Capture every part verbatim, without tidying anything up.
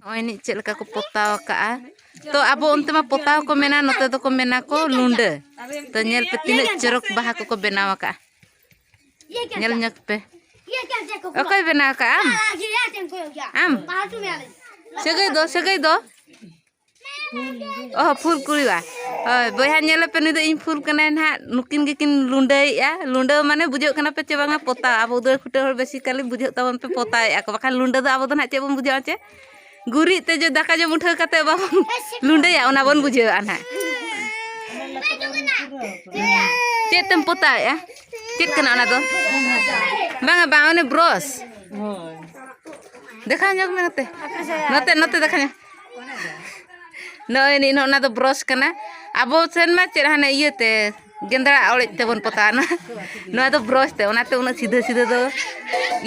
ᱱᱚᱜᱼᱚᱭ ᱱᱤᱡ ᱪᱮᱫ ᱞᱮᱠᱟ ᱠᱚ ᱯᱚᱛᱟᱣ ᱟᱠᱟᱜᱼᱟ᱾ ᱛᱚ ᱟᱵᱚ ᱚᱱᱛᱮ ᱢᱟ ᱯᱚᱛᱟᱣ ᱠᱚ ᱢᱮᱱᱟ, ᱱᱚᱛᱮ ᱫᱚᱠᱚ ᱢᱮᱱᱟ ᱠᱚ ᱞᱩᱸᱰᱟᱹ᱾ ᱛᱚ ᱧᱮᱞ ᱯᱮ ᱛᱤᱱᱟᱹᱜ ᱪᱚᱨᱚᱠ ᱵᱟᱦᱟ ᱠᱚᱠᱚ ᱵᱮᱱᱟᱣ ᱟᱠᱟᱜᱼᱟ᱾ ᱧᱮᱞ ᱧᱚᱜ ᱯᱮ᱾ ᱚᱠᱚᱭ ᱵᱮᱱᱟᱣ ᱟᱠᱟᱜᱼᱟ? ᱟᱢ? ᱟᱢ? ᱥᱟᱹᱜᱟᱹᱭ ᱫᱚ, ᱥᱟᱹᱜᱟᱹᱭ ᱫᱚ? ᱚ, ᱯᱷᱩᱞ ᱠᱩᱲᱤᱣᱟ᱾ ᱦᱳᱭ, ᱵᱚᱭᱦᱟ ᱧᱮᱞ ᱯᱮ, ᱱᱩᱭ ᱫᱚ ᱤᱧ ᱯᱷᱩᱞ ᱠᱟᱱᱟᱭ ᱱᱟᱦᱟᱜ᱾ ᱱᱩᱠᱤᱱ ᱜᱮᱠᱤᱱ ᱞᱩᱸᱰᱟᱹᱭᱮᱫᱼᱟ᱾ ᱞᱩᱸᱰᱟᱹ ᱢᱟᱱᱮ ᱵᱩᱡᱷᱟᱹᱜ ᱠᱟᱱᱟ ᱯᱮ ᱪᱮ ᱵᱟᱝᱟ? ᱯᱚᱛᱟᱣ᱾ ᱟᱵᱚ ᱫᱟᱹᱲ ᱠᱷᱩᱴᱟᱹᱣ ᱦᱚᱲ ᱵᱮᱥᱤᱠᱟᱞᱤ ᱵᱩᱡᱷᱟᱹᱜ ᱛᱟᱵᱚᱱ ᱯᱮ, ᱯᱚᱛᱟᱣᱮᱫᱼᱟ ᱠᱚ᱾ ᱵᱟᱠᱷᱟᱱ ᱞᱩᱸᱰᱟᱹ ᱫᱚ ᱟᱵᱚ ᱫᱚ ᱱᱟᱦᱟᱜ ᱪᱮᱫ ᱵᱚᱱ ᱵᱩᱡᱷᱟᱹᱣᱟ ᱪᱮ? ᱜᱩᱨᱤᱡ ᱛᱮ ᱡᱮ ᱫᱟᱠᱟ ᱡᱚᱢ ᱩᱴᱷᱟᱹᱣ ᱠᱟᱛᱮ ᱵᱟᱵᱚᱱ ᱞᱩᱸᱰᱟᱹᱭᱟ, ᱚᱱᱟ ᱵᱚᱱ ᱵᱩᱡᱷᱟᱹᱣᱟ ᱱᱟᱦᱟᱜ᱾ ᱪᱮᱫ ᱛᱮᱢ ᱯᱚᱛᱟᱣᱮᱫᱼᱟ? ᱪᱮᱫ ᱠᱟᱱᱟ ᱚᱱᱟ ᱫᱚ? ᱵᱟᱝᱟ, ᱵᱟᱝ, ᱚᱱᱮ ᱵᱨᱚᱥ᱾ ᱫᱮᱠᱷᱟᱣ ᱧᱚᱜ ᱢᱮ ᱱᱚᱛᱮ᱾ ᱱᱚᱛᱮ, ᱱᱚᱛᱮ ᱫᱮᱠᱷᱟᱣ ᱧᱚᱜ᱾ ᱱᱚᱜᱼᱚᱭ ᱱᱤ-, ᱱᱚᱜᱼᱚ ᱱᱟ ᱫᱚ ᱵᱨᱚᱥ ᱠᱟᱱᱟ᱾ ᱟᱵᱚ ᱥᱮᱱ ᱢᱟ ᱪᱮᱫ ᱦᱟᱱᱮ ᱤᱭᱟᱹᱛᱮ, ᱜᱮᱸᱫᱽᱲᱟ ᱚᱲᱮᱡ ᱛᱮᱵᱚᱱ ᱯᱚᱛᱟᱣᱟ᱾ ᱱᱚᱣᱟ, ᱱᱚᱣᱟ ᱫᱚ ᱵᱨᱚᱥ ᱛᱮ, ᱚᱱᱟᱛᱮ ᱩᱱᱟᱹᱜ ᱥᱤᱫᱷᱟᱹ ᱥᱤᱫᱷᱟᱹ ᱫᱚ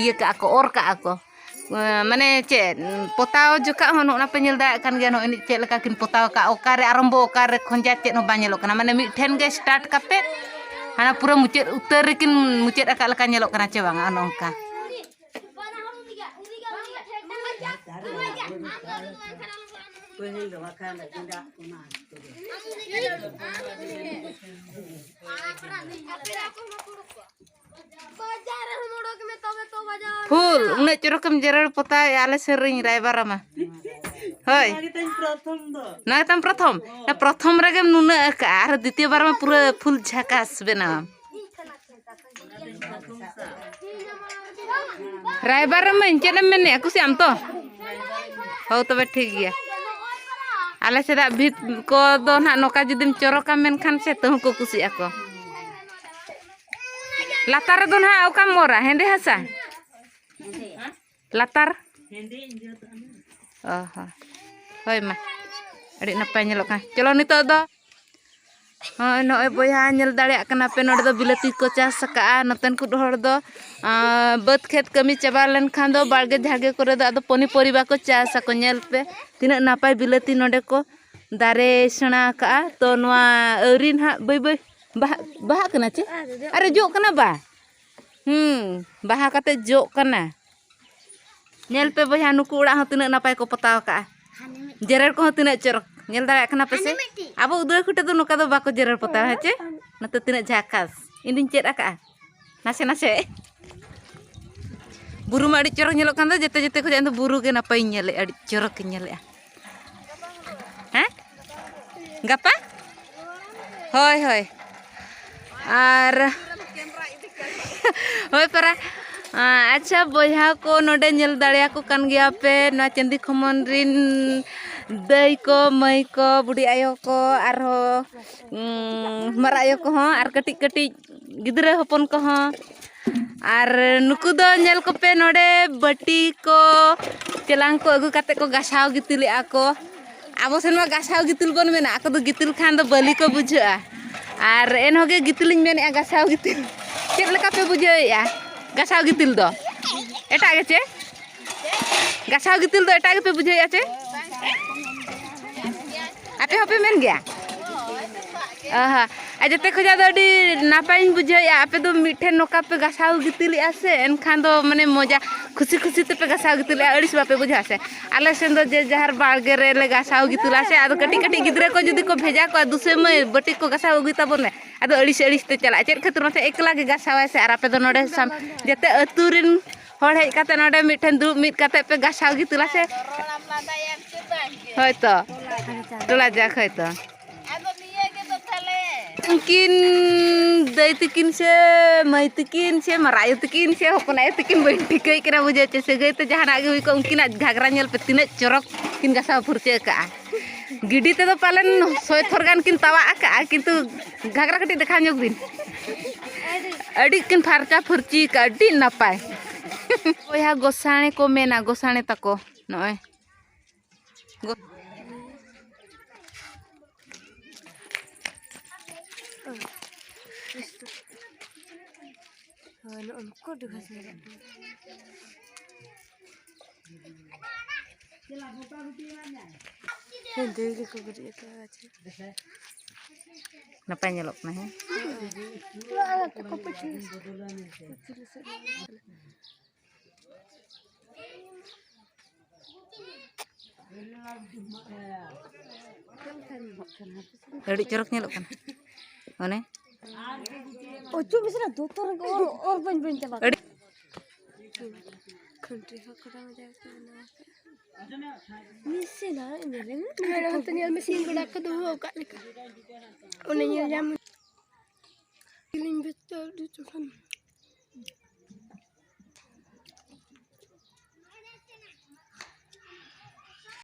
ᱤᱭᱟᱹ ᱠᱟᱜᱼᱟ ᱠᱚ, ᱚᱨ ᱠᱟᱜᱼᱟ ᱠᱚ᱾ ᱢᱟᱱᱮ ᱪᱮᱫ, ᱯᱚᱛᱟᱣ ᱡᱚᱠᱷᱟᱜ ᱦᱚᱸ ᱱᱚᱜᱼᱚ ᱱᱟ ᱯᱮ ᱧᱮᱞ ᱫᱟᱲᱮᱭᱟᱜ ᱠᱟᱱ ᱜᱮᱭᱟ, ᱱᱚᱜᱼᱚᱭ ᱱᱤᱡ ᱪᱮᱫ ᱞᱮᱠᱟ ᱠᱤᱱ ᱯᱚᱛᱟᱣ ᱟᱠᱟᱫᱼᱟ, ᱚᱠᱟᱨᱮ ᱟᱨᱚᱢᱵᱚ, ᱚᱠᱟᱨᱮ ᱠᱷᱚᱸᱡᱟ, ᱪᱮᱫ ᱦᱚᱸ ᱵᱟᱝ ᱧᱮᱞᱚᱜ ᱠᱟᱱᱟ᱾ ᱢᱟᱱᱮ ᱢᱤᱫ ᱴᱷᱮᱱ ᱜᱮ ᱥᱴᱟᱨᱴ ᱠᱟᱛᱮ ᱦᱟᱱᱟ ᱯᱩᱨᱟᱹ ᱢᱩᱪᱟᱹᱫ ᱩᱛᱟᱹᱨ ᱨᱮᱠᱤᱱ ᱢᱩᱪᱟᱹᱫ ᱟᱠᱟᱫ ᱞᱮᱠᱟ ᱧᱮᱞᱚᱜ ᱠᱟᱱᱟ, ᱪᱮ ᱵᱟᱝᱟ? ᱱᱚᱜᱼᱚ ᱱᱚᱝᱠᱟ᱾ ᱯᱟᱹᱦᱤᱞ ᱫᱚ ᱵᱟᱠᱷᱟᱱ ᱫᱚ ᱜᱮᱸᱫᱟᱜ ᱠᱚ ᱢᱟ᱾ ᱯᱷᱩᱞ, ᱩᱱᱟᱹᱜ ᱪᱚᱨᱚᱠᱮᱢ ᱡᱮᱨᱮᱲ ᱯᱚᱛᱟᱣᱮᱜᱼᱟ ᱟᱞᱮ ᱥᱮᱫ ᱨᱮᱱ ᱨᱟᱭᱵᱟᱨᱟ ᱢᱟ᱾ ᱦᱳᱭ᱾ ᱚᱱᱟ ᱜᱮᱛᱟᱧ ᱯᱨᱚᱛᱷᱚᱢ ᱫᱚ᱾ ᱱᱚᱣᱟ ᱜᱮᱛᱟᱢ ᱯᱨᱚᱛᱷᱚᱢ? ᱯᱨᱚᱛᱷᱚᱢ ᱨᱮᱜᱮᱢ ᱱᱩᱱᱟᱹᱜ ᱟᱠᱟᱜᱼᱟ, ᱟᱨ ᱫᱤᱛᱤᱭᱚ ᱵᱟᱨ ᱢᱟ ᱯᱩᱨᱟᱹ ᱯᱷᱩᱞ ᱡᱷᱟᱠᱟᱥ ᱵᱮᱱᱟᱣᱟᱢ᱾ ᱨᱟᱭᱵᱟᱨ ᱢᱟᱹᱧ, ᱪᱮᱫ ᱮᱢ ᱢᱮᱱᱮᱫᱼᱟ? ᱠᱩᱥᱤᱭᱟᱜ ᱟᱢ ᱛᱚ? ᱦᱳ, ᱛᱚᱵᱮ ᱴᱷᱤᱠ ᱜᱮᱭᱟ᱾ ᱟᱞᱮ ᱥᱮᱫᱟᱜ ᱵᱷᱤᱛ ᱠᱚᱫᱚ ᱱᱟᱦᱟᱜ ᱱᱚᱝᱠᱟ ᱡᱩᱫᱤᱢ ᱪᱚᱨᱚᱠᱟ ᱢᱮᱱᱠᱷᱟᱱ ᱥᱮ, ᱛᱟᱹᱦᱩ ᱠᱚ ᱠᱩᱥᱤᱜ ᱟᱠᱚ᱾ ᱞᱟᱛᱟᱨ ᱨᱮᱫᱚ ᱱᱟᱦᱟᱜ ᱚᱠᱟᱢ ᱚᱨᱟ? ᱦᱮᱸᱫᱮ ᱦᱟᱥᱟ? ᱞᱟᱛᱟᱨ? ᱚ ᱦᱚᱸ᱾ ᱦᱳᱭ ᱢᱟ᱾ ᱟᱹᱰᱤ ᱱᱟᱯᱟᱭ ᱧᱮᱞᱚᱜ ᱠᱟᱱᱟ᱾ ᱪᱚᱞᱚ ᱱᱤᱛᱚᱜ ᱫᱚ᱾ ᱦᱳᱭ, ᱱᱚᱜᱼᱚᱭ ᱵᱚᱭᱦᱟ ᱧᱮᱞ ᱫᱟᱲᱮᱭᱟᱜ ᱠᱟᱱᱟ ᱯᱮ, ᱱᱚᱰᱮ ᱫᱚ ᱵᱤᱞᱟᱹᱛᱤ ᱠᱚ ᱪᱟᱥ ᱟᱠᱟᱜᱼᱟ᱾ ᱱᱚᱛᱮᱱ ᱠᱚ ᱦᱚᱲ ᱫᱚ, ᱟᱸ, ᱵᱟᱹᱫᱽ ᱠᱷᱮᱛ ᱠᱟᱹᱢᱤ ᱪᱟᱵᱟ ᱞᱮᱱᱠᱷᱟᱱ ᱫᱚ ᱵᱟᱲᱜᱮ ᱡᱷᱟᱲᱜᱮ ᱠᱚᱨᱮ ᱫᱚ ᱟᱫᱚ ᱯᱚᱱᱤᱯᱚᱨᱤᱵᱟ ᱠᱚ ᱪᱟᱥ ᱟᱠᱚ᱾ ᱧᱮᱞ ᱯᱮ ᱛᱤᱱᱟᱹᱜ ᱱᱟᱯᱟᱭ ᱵᱤᱞᱟᱹᱛᱤ ᱱᱚᱰᱮ ᱠᱚ ᱫᱟᱨᱮ ᱥᱮᱬᱟ ᱟᱠᱟᱜᱼᱟ᱾ ᱛᱚ ᱱᱚᱣᱟ ᱟᱹᱣᱨᱤ ᱱᱟᱦᱟᱜ ᱵᱟᱹᱭ ᱵᱟᱹᱭ ᱵᱟᱦᱟ, ᱵᱟᱦᱟᱜ ᱠᱟᱱᱟ ᱪᱮ? ᱟᱨᱮ ᱡᱚᱜ ᱠᱟᱱᱟ ᱵᱟ? ᱦᱩᱸ, ᱵᱟᱦᱟ ᱠᱟᱛᱮ ᱡᱚᱜ ᱠᱟᱱᱟ᱾ ᱧᱮᱞ ᱯᱮ ᱵᱚᱭᱦᱟ, ᱱᱩᱠᱩ ᱚᱲᱟᱜ ᱦᱚᱸ ᱛᱤᱱᱟᱹᱜ ᱱᱟᱯᱟᱭ ᱠᱚ ᱯᱚᱛᱟᱣ ᱠᱟᱜᱼᱟ᱾ ᱡᱮᱨᱮᱲ ᱠᱚᱦᱚᱸ ᱛᱤᱱᱟᱹᱜ ᱪᱚᱨᱚᱠ᱾ ᱧᱮᱞ ᱫᱟᱲᱮᱭᱟᱜ ᱠᱟᱱᱟ ᱯᱮ ᱥᱮ? ᱟᱵᱚ ᱩᱫᱽᱲᱟᱹ ᱠᱷᱩᱴᱟᱹ ᱫᱚ ᱱᱚᱝᱠᱟ ᱫᱚ ᱵᱟᱠᱚ ᱡᱮᱨᱮᱲ ᱯᱚᱛᱟᱣᱟ, ᱦᱮᱸ ᱪᱮ? ᱱᱚᱛᱮ ᱛᱤᱱᱟᱹᱜ ᱡᱷᱟᱠᱟᱥ᱾ ᱤᱧ ᱫᱩᱧ ᱪᱮᱫ ᱟᱠᱟᱜᱼᱟ ᱱᱟᱥᱮ ᱱᱟᱥᱮ᱾ ᱵᱩᱨᱩ ᱢᱟ ᱟᱹᱰᱤ ᱪᱚᱨᱚᱠ ᱧᱮᱞᱚᱜ ᱠᱟᱱ ᱫᱚ, ᱡᱮᱛᱮ ᱡᱮᱛᱮ ᱠᱷᱚᱱ ᱤᱧ ᱫᱚ ᱵᱩᱨᱩ ᱜᱮ ᱱᱟᱯᱟᱭᱤᱧ ᱧᱮᱞᱮᱜᱼᱟ, ᱟᱹᱰᱤ ᱪᱚᱨᱚᱠᱤᱧ ᱧᱮᱞᱮᱜᱼᱟ᱾ ᱦᱮᱸ? ᱜᱟᱯᱟ? ᱦᱳᱭ, ᱦᱳᱭ᱾ ᱟᱨ ᱦᱳᱭ ᱯᱟᱨᱟ᱾ ᱟᱪᱪᱷᱟ ᱵᱚᱭᱦᱟ ᱠᱚ, ᱱᱚᱰᱮ ᱧᱮᱞ ᱫᱟᱲᱮᱭᱟᱠᱚ ᱠᱟᱱ ᱜᱮᱭᱟ ᱯᱮ, ᱱᱚᱣᱟ ᱪᱟᱹᱱᱫᱤ ᱠᱷᱚᱢᱚᱱ ᱨᱤᱱ ᱫᱟᱹᱭ ᱠᱚ, ᱢᱟᱹᱭ ᱠᱚ, ᱵᱩᱰᱷᱤ ᱟᱭᱳ ᱠᱚ, ᱟᱨᱦᱚᱸ ᱩᱸ, ᱢᱟᱨᱟᱜ ᱟᱭᱳ ᱠᱚᱦᱚᱸ, ᱟᱨ ᱠᱟᱹᱴᱤᱡ ᱠᱟᱹᱴᱤᱡ ᱜᱤᱫᱽᱨᱟᱹ ᱦᱚᱯᱚᱱ ᱠᱚᱦᱚᱸ᱾ ᱟᱨ ᱱᱩᱠᱩ ᱫᱚ ᱧᱮᱞ ᱠᱚᱯᱮ, ᱱᱚᱰᱮ ᱵᱟᱹᱴᱤ ᱠᱚ, ᱪᱮᱞᱟᱝ ᱠᱚ ᱟᱹᱜᱩ ᱠᱟᱛᱮ ᱠᱚ ᱜᱟᱥᱟᱣ ᱜᱤᱛᱤᱞᱮᱜᱼᱟ ᱠᱚ᱾ ᱟᱵᱚ ᱥᱮᱱ ᱢᱟ ᱜᱟᱥᱟᱣ ᱜᱤᱛᱤᱞ ᱵᱚᱱ ᱢᱮᱱᱟ, ᱟᱠᱚ ᱫᱚ ᱜᱤᱛᱤᱞ ᱠᱷᱟᱱ ᱫᱚ ᱵᱟᱹᱞᱤ ᱠᱚ ᱵᱩᱡᱷᱟᱹᱜᱼᱟ᱾ ᱟᱨ ᱮᱱᱦᱚᱸ ᱜᱮ ᱜᱤᱛᱤᱞᱤᱧ ᱢᱮᱱᱮᱜᱼᱟ, ᱜᱟᱥᱟᱣ ᱜᱤᱛᱤᱞ᱾ ᱪᱮᱫ ᱞᱮᱠᱟ ᱯᱮ ᱵᱩᱡᱷᱟᱹᱣᱮᱜᱼᱟ ᱜᱟᱥᱟᱣ ᱜᱤᱛᱤᱞ ᱫᱚ? ᱮᱴᱟᱜ ᱜᱮ ᱪᱮ? ᱜᱟᱥᱟᱣ ᱜᱤᱛᱤᱞ ᱫᱚ ᱮᱴᱟᱜ ᱜᱮᱯᱮ ᱵᱩᱡᱷᱟᱹᱣᱮᱜᱼᱟ ᱪᱮ? ᱟᱯᱮ ᱦᱚᱸᱯᱮ ᱢᱮᱱ ᱜᱮᱭᱟ? ᱚ ᱦᱚᱸ᱾ ᱟᱨ ᱡᱮᱛᱮ ᱠᱷᱚᱡᱟᱜ ᱫᱚ ᱟᱹᱰᱤ ᱱᱟᱯᱟᱭᱤᱧ ᱵᱩᱡᱷᱟᱹᱣᱮᱜᱼᱟ, ᱟᱯᱮ ᱫᱚ ᱢᱤᱫᱴᱷᱮᱱ ᱱᱚᱝᱠᱟ ᱯᱮ ᱜᱟᱥᱟᱣ ᱜᱤᱛᱤᱞᱮᱜᱼᱟ ᱥᱮ, ᱮᱱᱠᱷᱟᱱ ᱫᱚ ᱢᱟᱱᱮ ᱢᱚᱡᱟ, ᱠᱷᱩᱥᱤ ᱠᱷᱩᱥᱤ ᱛᱮᱯᱮ ᱜᱟᱥᱟᱣ ᱜᱤᱛᱤᱞᱮᱜᱼᱟ, ᱟᱹᱲᱤᱥ ᱵᱟᱯᱮ ᱵᱩᱡᱷᱟᱹᱣᱟ ᱥᱮ? ᱟᱞᱮ ᱥᱮᱱ ᱫᱚ ᱡᱮ ᱡᱟᱦᱟᱨ ᱵᱟᱲᱜᱮ ᱨᱮᱞᱮ ᱜᱟᱥᱟᱣ ᱜᱤᱛᱤᱞᱟ ᱥᱮ, ᱟᱫᱚ ᱠᱟᱹᱴᱤᱡ ᱠᱟᱹᱴᱤᱡ ᱜᱤᱫᱽᱨᱟᱹ ᱠᱚ ᱡᱩᱫᱤ ᱠᱚ ᱵᱷᱮᱡᱟ ᱠᱚᱣᱟ, "ᱫᱩᱥᱮ ᱢᱟᱹᱭ, ᱵᱟᱹᱴᱤ ᱠᱚ ᱜᱟᱥᱟᱣ ᱟᱹᱜᱩᱭ ᱛᱟᱵᱚᱱ ᱢᱮ", ᱟᱫᱚ ᱟᱹᱲᱤᱥ ᱟᱹᱲᱤᱥ ᱛᱮ ᱪᱟᱞᱟᱜᱼᱟ᱾ ᱪᱮᱫ ᱠᱷᱟᱹᱛᱤᱨ ᱢᱟᱥᱮ ᱮᱠᱞᱟ ᱜᱮ ᱜᱟᱥᱟᱣᱟᱭ ᱥᱮ? ᱟᱨ ᱟᱯᱮ ᱫᱚ ᱱᱚᱰᱮ ᱥᱟᱢ-, ᱡᱮᱛᱮ ᱟᱹᱛᱩ ᱨᱤᱱ ᱦᱚᱲ ᱦᱮᱡ ᱠᱟᱛᱮ ᱱᱚᱰᱮ ᱢᱤᱫᱴᱷᱮᱱ ᱫᱩᱲᱩᱵ ᱢᱤᱫ ᱠᱟᱛᱮ ᱯᱮ ᱜᱟᱥᱟᱣ ᱜᱤᱛᱤᱞᱟ ᱥᱮ? ᱦᱳᱭ ᱛᱚ, ᱴᱚᱞᱟ ᱡᱟᱠ ᱦᱳᱭ ᱛᱚ᱾ ᱩᱱᱠᱤᱱ ᱫᱟᱹᱭ ᱛᱟᱹᱠᱤᱱ ᱥᱮ ᱢᱟᱹᱭ ᱛᱟᱹᱠᱤᱱ ᱥᱮ ᱢᱟᱨᱟᱜ ᱟᱭᱳ ᱛᱟᱹᱠᱤᱱ ᱥᱮ ᱦᱚᱯᱚᱱ ᱟᱭᱳ ᱛᱟᱹᱠᱤᱱ, ᱵᱟᱹᱧ ᱴᱷᱤᱠᱟᱹᱭ ᱠᱟᱱᱟ, ᱵᱩᱡᱷᱟᱹᱣ ᱪᱮ? ᱥᱟᱹᱜᱟᱹᱭ ᱛᱮ ᱡᱟᱦᱟᱱᱟᱜ ᱜᱮ ᱦᱩᱭ ᱠᱚᱜ, ᱩᱱᱠᱤᱱᱟᱜ ᱜᱷᱟᱜᱽᱨᱟ ᱧᱮᱞ ᱯᱮ, ᱛᱤᱱᱟᱹᱜ ᱪᱚᱨᱚᱠ ᱠᱤᱱ ᱜᱟᱥᱟᱣ ᱯᱷᱩᱨᱪᱟᱹ ᱟᱠᱟᱜᱼᱟ᱾ ᱜᱤᱰᱤ ᱛᱮᱫᱚ ᱯᱟᱞᱮᱱ ᱥᱚᱭ ᱛᱷᱚᱨ ᱜᱟᱱ ᱠᱤᱱ ᱛᱟᱣᱟᱜ ᱟᱠᱟᱜᱼᱟ, ᱠᱤᱱᱛᱩ ᱜᱷᱟᱜᱽᱨᱟ ᱠᱟᱹᱴᱤᱡ ᱫᱮᱠᱷᱟᱣ ᱧᱚᱜ ᱵᱤᱱ᱾ ᱟᱹᱰᱤ ᱠᱤᱱ ᱯᱷᱟᱨᱪᱟ ᱯᱷᱩᱨᱪᱤ ᱟᱠᱟᱜᱼᱟ, ᱟᱹᱰᱤ ᱱᱟᱯᱟᱭ᱾ ᱵᱚᱭᱦᱟ ᱜᱚᱥᱟᱬᱮ ᱠᱚ ᱢᱮᱱᱟ, ᱜᱚᱥᱟᱬᱮ ᱛᱟᱠᱚ ᱱᱚᱜᱼᱚᱭ᱾ ᱜᱚ- ᱦᱳᱭ, ᱱᱚᱜᱼᱚ ᱱᱩᱠᱩ ᱟᱹᱰᱤ ᱵᱷᱟᱜᱮ ᱧᱮᱞᱚᱜ ᱠᱟᱱᱟ᱾ ᱦᱮᱸ, ᱫᱟᱹᱭ ᱜᱮᱠᱚ ᱜᱩᱨᱤᱡ ᱟᱠᱟᱫᱟ, ᱟᱪᱪᱷᱟ᱾ ᱱᱟᱯᱟᱭ ᱧᱮᱞᱚᱜ ᱠᱟᱱᱟ, ᱦᱮᱸ? ᱦᱳᱭ᱾ ᱠᱩᱪᱤ ᱞᱚᱥᱚᱫ ᱧᱮᱞᱚᱜ ᱠᱟᱱᱟ᱾ ᱟᱹᱰᱤ ᱪᱚᱨᱚᱠ ᱧᱮᱞᱚᱜ ᱠᱟᱱᱟ᱾ ᱚᱱᱮ ᱚᱪᱚᱜ ᱢᱮᱥᱮ ᱱᱟ, ᱫᱚᱛᱚ ᱨᱮ ᱚᱨ, ᱚᱨ ᱵᱟᱹᱧ, ᱵᱟᱹᱧ ᱪᱟᱵᱟ ᱟᱹᱰᱤ ᱠᱷᱟᱹᱱᱴᱤ ᱦᱚᱸ ᱠᱚᱨᱟᱣ ᱡᱟᱭ ᱠᱚ ᱵᱮᱱᱟᱣ ᱠᱟᱜᱼᱟ᱾ ᱢᱤᱥᱤᱱ ᱦᱚᱸ ᱤᱧ ᱨᱮᱱ ᱦᱟᱱᱛᱮ ᱧᱮᱞ ᱢᱮ, ᱥᱤᱢ ᱜᱚᱲᱟ ᱠᱚ ᱫᱚᱦᱚ ᱟᱠᱟᱫ ᱞᱮᱠᱟ᱾ ᱚᱱᱮ ᱧᱮᱞ ᱧᱟᱢ ᱠᱤᱞᱤᱧ ᱵᱷᱤᱛᱟᱹᱨ ᱟᱹᱰᱤ ᱪᱚᱨᱚᱠ᱾